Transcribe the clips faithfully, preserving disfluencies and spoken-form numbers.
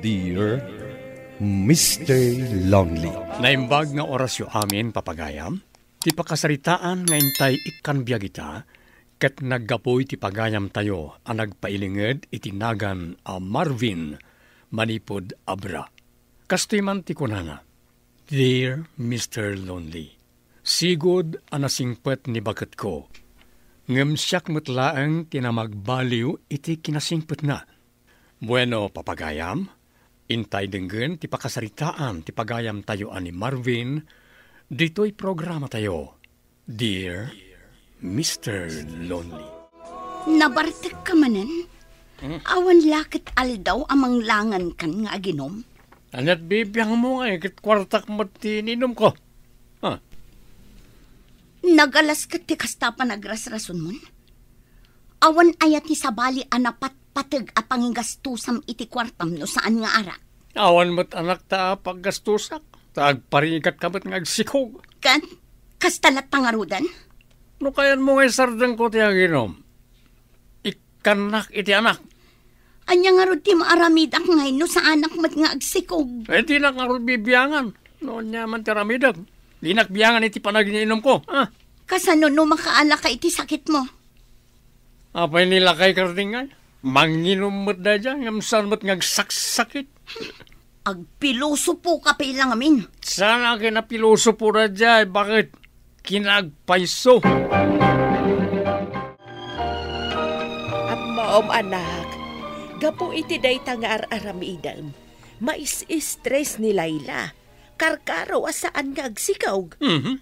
Dear Mister Lonely. Naimbag nga orasyo amin, papagayam, ti pakasaritaan nga intay ikkan biag ita, ket naggapuy ti pagayamtayo a nagpailinged iti nagan a Marvin manipud Abra. Kastoy man ti kunana, "Dear Mister Lonely, sigud a nasingpet ni baketko, ngem siak met laeng ti namagbaliw iti kinasingpetna." Bueno, papagayam, intay denggen ti pakasaritaan ti pagayamtayo a ni Marvin ditoy programatayo, Dear Mister Lonely. Nabartek ka manen? Hmm. Awan la ket aldaw a manglangan kan nga aginom? Aniat bibiangmo nga ket kuartak met ti ininumko? Ha? Nagalas ket ti kasta panagrasrasonmon? Awan aya ti sabali a napatpateg a pangigastusam iti kuartam no saan nga arak? Awan met anak ta paggastusak, ta agparigat ka met nga agsikog. Ken, kasta latta ngaruden? No kayanmo nga isardengko ti aginom, ikkannak iti anak. Ania ngarud ti maaramidak ngay no saanak met nga agsikog? Eh, dinak ngarud bibiangan. No ania man ti aramidek, dinak biangan iti panagin-inumko. Ah. Kasano no makaala ka iti sakitmo? Apay ni lakay, kardingay? Manginum met daydiay, ngem saan met nga agsaksakit? Agpilosopo ka pay la ngamin. Saan a kinapilosopo daydiay, baket kinagpayso. Ammoom, anak, gapu iti dayta nga ar-aramidem, mais-istres ni Laila. Karkaro a saan nga agsikog. Mhm.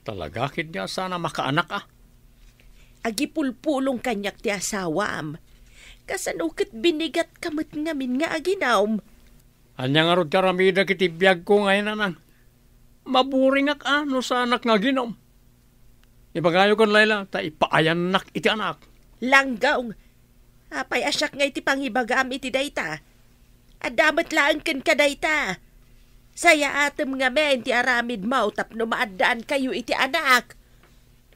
Talaga ketdi a saan a makaanak a. Agipulpulong kaniak ti asawam. Kasano ket binigat ka met ngamin nga aginom? Ania ngarud ti aramidek iti biagko ngay, nanang? Maburingak a no saanak nga aginom. Ibagayo ken Laila ta ipaayannak iti anak. Langgong, apay a siak nga iti pangibagam iti dayta? Adda met laeng kenka dayta. Sayaatem ngamin ti aramidmo tapno maaddaankayo iti anak.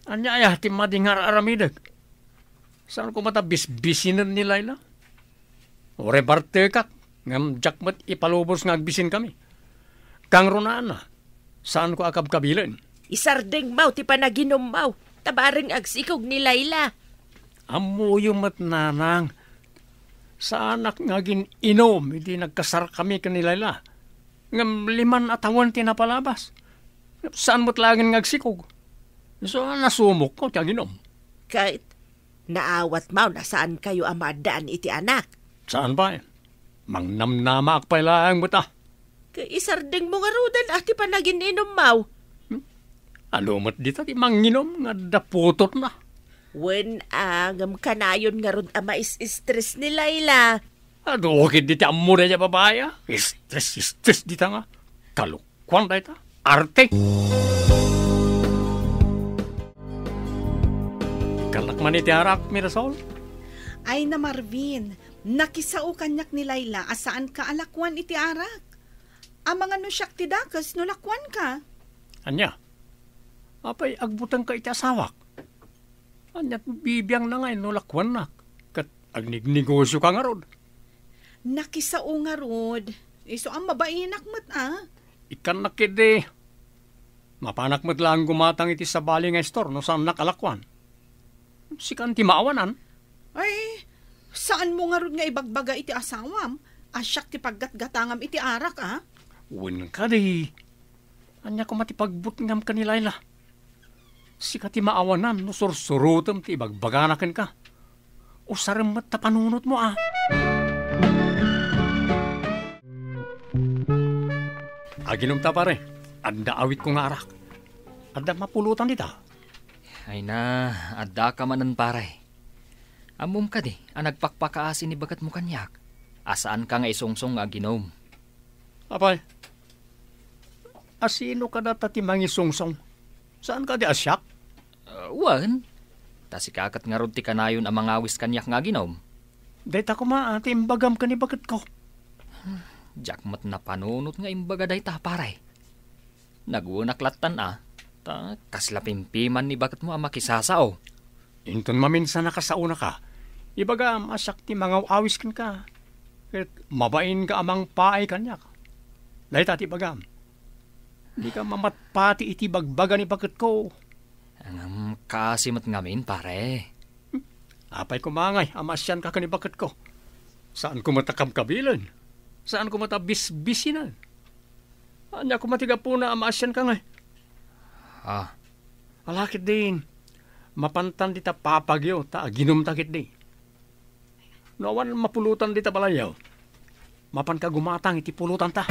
Ania aya ti madi nga ar-aramidek? Saan koma ta bisbisinen ni Laila? Uray bartekak, ngem diak met ipalubos nga agbisinkami. Kangrunaan a, saanko a kabkabilen. Isardengmo ti panaginummo, ta bareng agsikog ni Laila. Ammoyo met, nanang, saanak nga agin-inum idi nagkasarkami ken ni Laila. Ngem liman a tawen ti napalabas. Saan met laeng nga agsikog. Isu a nasumokko ti aginum. Ket naawatmo a saankayo a maaddaan iti anak? Saan pay? Mangnamnamaak pay laeng met a. Ket isardengmo ngaruden a ti panagin-inummo. Hmm? Adu met dita ti manginum nga adda putotna. Wen a, ngem kanayon ngarud a mais-istres ni Laila. Adu ketdi ti ammo dayta a babai a. Istres, istres dita nga. Kalok. Kuan dayta, arte. Ikkannak man iti arak, Mirasol? Ay na, Marvin, nakisao kaniak ni Laila a saanka a lakuan iti arak. Amangan no siak ti dakes no lakuanka. Ania? Apay agbutengka iti asawak? Ania bibiangna ngay no lakuannak? Ket agnegnegosioka ngarud. Nakisao ngarud. Isu a mabainak met a. Ikkannak ketdi. Mapanak met laeng gumatang iti sabali nga istor no saannak a lakuan. Sikan ti maawanan. Ay, saanmo ngarud nga ibagbaga iti asawam a siak ti paggatgatangam iti arak a? Wen kadi. Ania koma ti pagbutngam ken ni Laila? Sika ti maawanan no sursurotem ti ibagbagana kenka. Usarem met ta panunotmo a. Aginumta, pare. Adda awitko nga arak. Adda mapulotan dita. Ay na, addaka manen, pare. Ammom kadi a nagpakpakaasi ni baketmo kaniak a saanka nga isungsong nga aginum. Apay, a sino kadata ti mangisungsong? Saan kadi a siak? Ah, wen, ta sika ket ngarud ti kanayon a mangawis kaniak nga aginum. Dayta koma, ah, ti imbagam ken ni baketko. Diak met napanunot nga imbaga dayta, pare. Nagwenak lattan a, ta kasla pimpiman ni baketmo a makisasao. Inton maminsan a kasaonaka, ibagam a siak ti mangaw-awis kenka. Ket mabainka a mangpaay kaniak. Dayta ti ibagam. Dika mamatpati iti bagbaga ni baketko. Ngem kaasi met ngamin, pare. Apay koma ngay a maasianka ken ni baketko? Saanko met a kabkabilen. Saanko met a bisbisinan. Ania koma ti gapuna a maasianka ngay? Ah. Ala ketdin, mapantan dita papagyo ta aginumta ketdi. No awan mapulutan dita balayyo, mapanka gumatang iti pulotanta.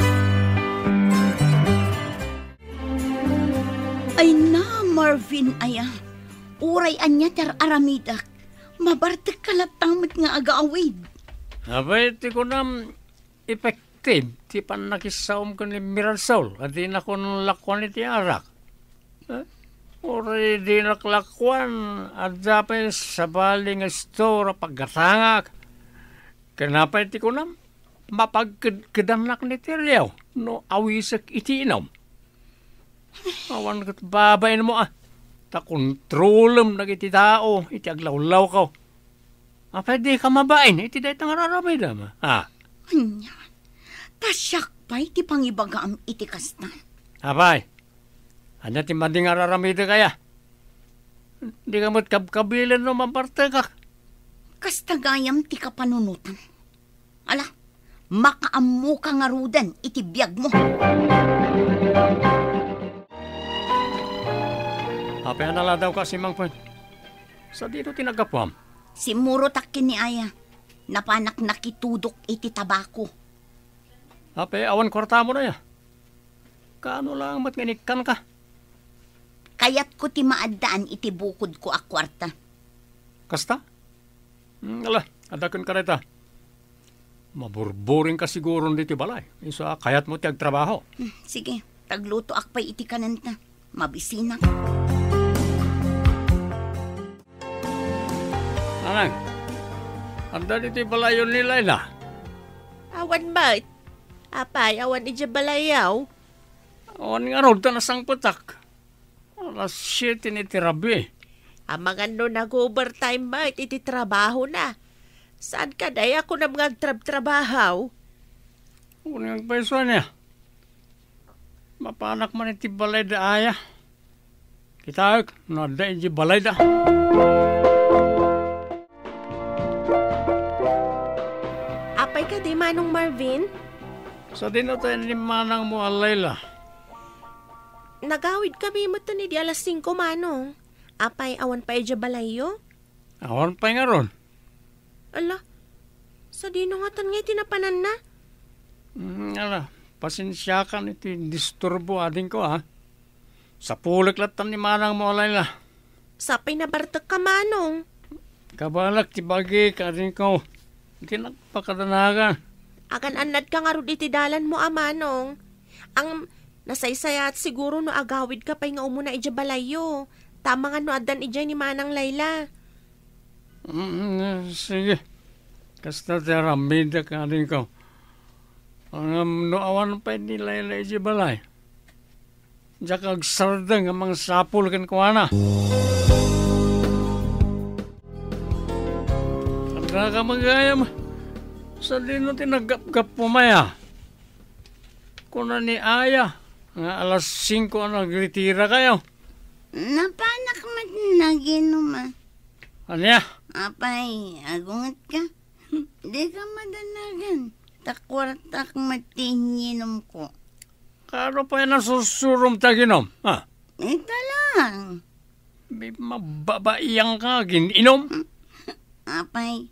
Ay na, Marvin, aya. Uray ania ti ar-aramidek, mabartekka latta met nga agawid. Apay ti kunam, effective ti pannakissaom ken ni Mirasol a dinakon lakuan iti arak. Eh, uray dinak lakuan, adda pay sabali nga istor a paggatangak. Ken apay ti kunam, mapagkedkedannak ni Teriaw no awisek iti inum. Awan ket babainmo, ah, ta kontrolem dagiti tao iti aglawlawko. Apay dika mabain iti dayta nga ar-aramidem, ah? Ania? Ta siak pay ti pangibagam iti kasta. Apay, ania ti madi nga ar-aramidek aya? Dika met kabkabilen no mabartekak. Kasta gayam ti kapanunotam. Ala, makaammoka ngaruden iti biagmo. Apay a naladawka, Simangpet? Sadino ti naggapuam? Simmurotak ken ni Aya. Napanak nakitudok iti tabako. Apay awan kuartamon aya? Kaano laeng met nga inikkanka? Kayatko ti maaddaan iti bukodko a kuarta. Kasta? Hmm, ala, adda kenka dayta. Maburburingka siguron ditoy balay. Isu a kayatmo ti agtrabaho. Hmm, sige, taglutoak pay iti kanenta. Mabisinak. Nanang, adda ditoy balayyo ni Laila? Awan met. Apay, awan idiay balayyo? Awan ngarud ta nasangpetak. Alas siete ni ti rabii. Amangan no nag-overtime met iti trabahona. Saan kadi a kunam nga agtrabtrabaho? Wen nga agpayso ania. Mapanak man iti balay da Aya. Kitaek no adda idiay balayda. Apay kadi, Manong Marvin? Sadino ti ni manangmo a Laila? Nagawidkami metten idi alas singko, Manong. Apay, awan pay idiay balayyo? Awan pay ngarud. Ala, sadino ngatan nga iti napananna? Mm, ala, pasensiakan iti disturbo, adingko, a. Sapulek latta ni manangmo a Laila. Sapay nabartekka, Manong. Kabalak ti bagik, adingko. Iti nagpakadanagan. Agan-annadka ngarud iti dalanmo a, Manong. Ang nasaysayaat siguro no agawidka pay nga umuna idiay balayyo. Ta amangan no addan idiay ni Manang Laila. Mm, sige. Kasta ti aramidek, adingko. Ngem no awan pay ni Laila idiay balay, diak agsardeng a mangsapul kenkuana. Adda ka gayam. Sadino ti naggapgappo, Maya? Kuna ni Aya nga alas singko a nagritirakayo. Napanak met naginum, a. Ania? Apay, agungetka? Dika madanagan. Ta kuartak met ti inyinumko. Kaano pay nasursurom ti aginum, a? Ita lang. Bi-, mababaiangka, gin-inum? Apay,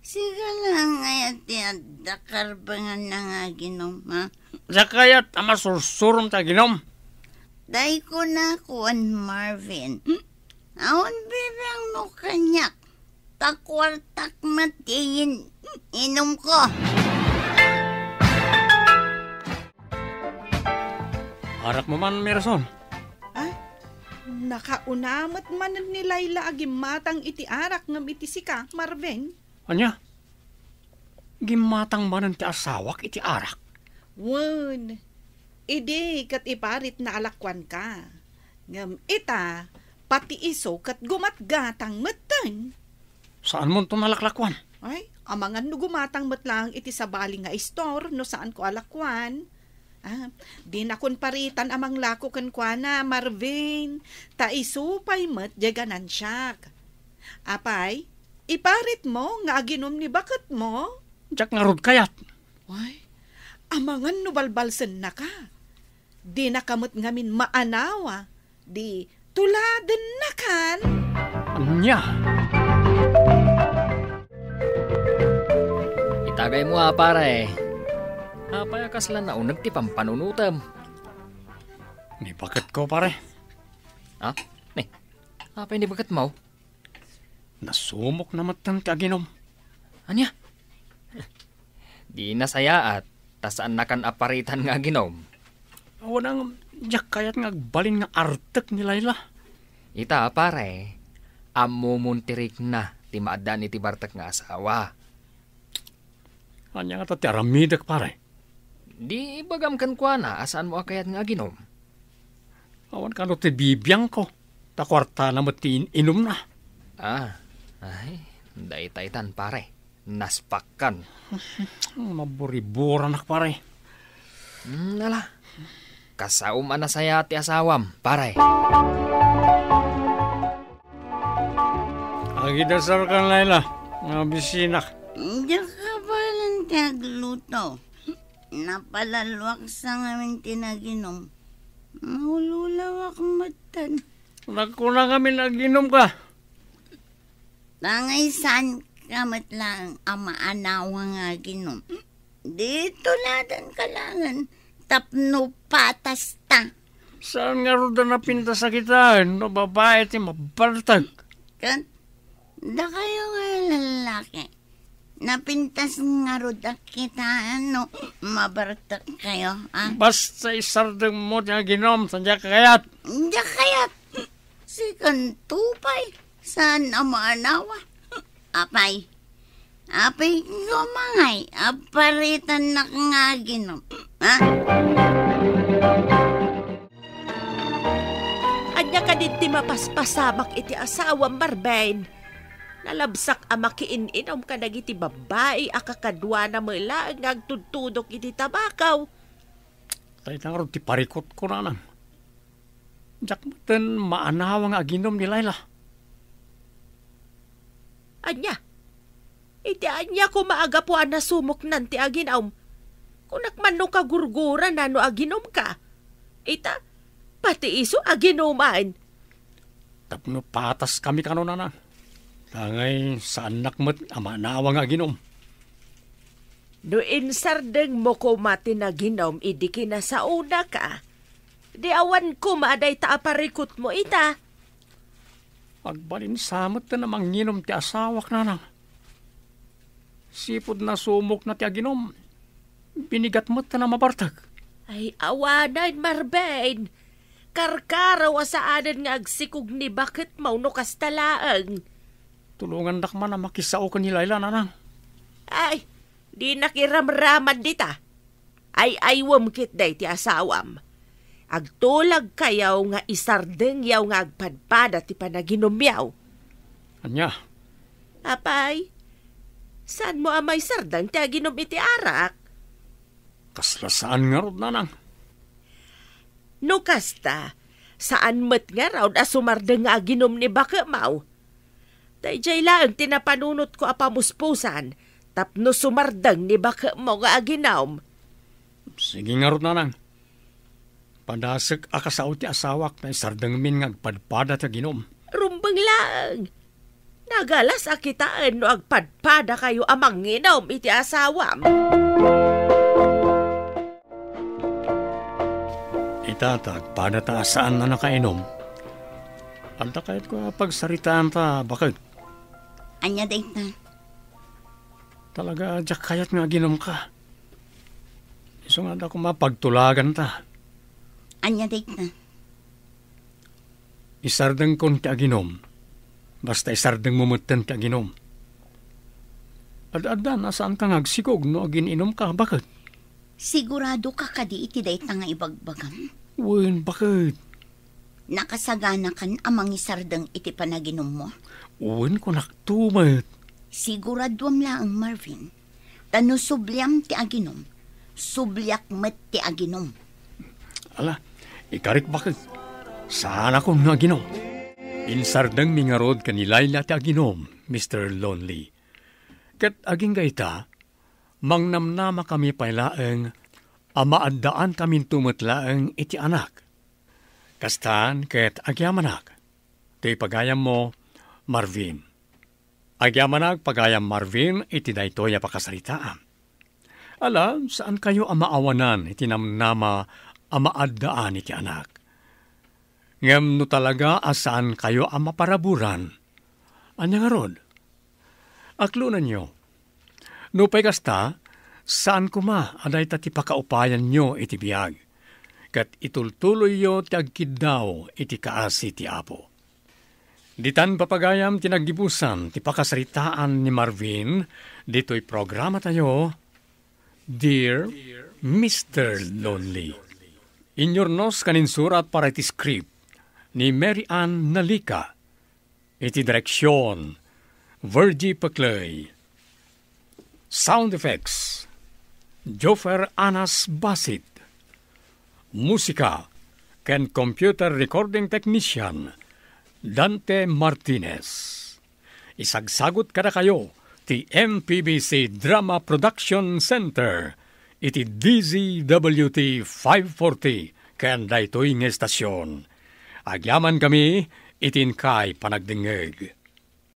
sika lang aya ti adda karbenganna nga aginum, a? Diak kayat a masursurom ti aginum. Tay kunak, Marvin. Awan bibiangmo kaniak. Ta kuartak met ti in-, inumko. Arakmo man, Mirasol. A? Nakauna met manen ni Laila a gimmatang iti arak ngem iti sika, Marvin? Ania? Gimmatang manen ti asawak iti arak? Wen, idi ket iparitna a lakuanka. Ngem ita, pati isu ket gumatgatang metten. Saanmonto nalaklakuan? Ay, Amangan no gumatang met laeng iti sabali nga istor no saanko a lakuan. Ah, dinakon paritan a manglako kenkuana, Marvin. Ta isu pay met diay ganansiak. Apay, iparitmo nga aginom ni baketmo? Diak ngarud kayat. Ay, amangan no balbalsennaka. Dinaka met ngamin maanawa, di tuladennakan. Ania? Itagaymo a, pare. Apay a kasla nauneg ti pampanunotem? Ni baketko, pare. Ha? Ni, apay ni baketmo? Nasumokna metten ti aginom. Ania? Di nasayaat, ta saannakan a paritan nga aginom. Awan, diak kayat nga agbalin nga artek ni Laila. Ita, pare, ammomon ti rikna ti maaddaan iti bartek nga asawa. Ania ngata ti aramidek, pare? Di ibagam kenkuana a saanmo a kayat nga aginom. Awan kano ti bibiangko, ta kuartana met ti in-inumna. Ah, ay, daytaytan, pare. Naspakkan. Maburiburanak, pare. Hmm, ala. Kasaom a nasayaat ti asawam, pare. Agidasarkan, Laila, nga bisinak. Diak kabaelan ti agluto. Napalaluaksa ngamin ti naginom. Maululawak metten. Nagkuna ngamin aginomka. Tangay saanka met laeng a maanawa nga aginom. Di tuladenka laengen tapno patasta. Saan ngarud a napintas a kitaen no babai ti mabartek? Ket dakayo nga lalaki, napintas ngarud a kitaen no mabartek kayo, a? Basta isardengmo ti aginom, ta diak kayat. Diak kayat. Sikanto pay, saan a maanawa? Apay, apay, kumangay, aparitannak nga aginom, ha? Ania kadin ti mapaspasamak iti asawam, Marben? Nalabsak a makiin-inom kadagiti babbai a kakaduana met laeng nga agtudtudok iti tabakaw. Dayta ngarud ti parikutko, nanang. Diak metten maanawa nga aginom ni Laila. Ania? Iti ania koma a gapu a nasumoknan ti aginom? Kunak man no kagurgurana no aginomka. Ita, pati isu aginuman. Tapno pataskami kano, nanang. Tangay saannak met a maanawa nga aginom. No insardengmo koma ti naginom idi kinasaonaka, di awan koma a dayta a parikutmo ita. Agbalin sa metten a manginom ti asawak, nanang. Sipud nasumokna ti aginom, binigat metten a mabartek. Ay, awanen, Marben. Karkaro a saanen nga agsikog ni baketmo no kasta laeng. Tulongandak man a makisao ken ni Laila, nanang. Ay, dinak iramraman dita. Ay-aywem ketdi ti asawam. Agtulagkayo nga isardengyo nga agpadpada ti panaginumyo. Ania? Apay, saanmo a maisardeng ti aginum iti arak? Kasla saan ngarud, nanang. No kasta, saan met ngarud a sumardeng nga aginum ni baketmo. Daydiay laeng ti napanunotko a pamuspusan tapno sumardeng ni baketmo nga aginum. Sige ngarud, nanang. Padasek a kasao ti asawak ta isardengmin nga agpadpada ti aginum. Rumbeng laeng. Nagalas a kitaen no agpadpadakayo a manginum iti asawam. Ita, ta agpadata a saan a nakainum. Adda kayatko a pagsaritaanta, baket. Ania dayta? Talaga, diak kayat nga aginumka. Isu nga adda koma pagtulaganta. Ania dayta? Isardengkon ti aginum. Basta isardengmo metten ti aginum. Ad-addan a saanka nga agsikog no agin-inumka, baket? Siguradoka kadi iti dayta nga ibagbagam? Wen, baket. Nakasaganakan a mangisardeng iti panaginummo? Wen, kunakto met. Siguraduam laeng, Marvin. Ta no subliam ti aginom, subliak met ti aginom. Ala, ikarik bakit? Saanakon nga aginom. Insardengmi ngarud ken ni Laila ti aginom, Mister Lonely. Ket agingga ita, mangnamnama kami pay laeng a maaddaan kaminto met laeng iti anak. Kastan ket agyamanak, ti pagayammo, Marvin. Agyamanak, pagayam Marvin, iti daytoy a pakasaritaan. Ala, saankayo a maawanan iti namnama a maaddaan iti anak. Ngem no talaga a saankayo a maparaburan, ania ngarud? Aklonanyo. Nupay kasta, saan koma a dayta ti pakaupayanyo iti biag, ket itultuloyyo ti agkiddaw iti kaasi ti Apo. Ditan, papagayam, ti naggibusan ti pakasaritaan ni Marvin ditoy programatayo, Dear Mister Lonely. Inyurnos ken insurat para iti script ni Mary Ann Nalica. Iti direksyon, Virgie Peclay. Sound effects, Joffer Anas Basit. Musika ken computer recording technician, Dante Martinez. Isagsagut kadakayo ti M P B C Drama Production Center iti D Z W T five forty ken daytoy nga estasion. Agyamankami iti inkay panagdengngeg.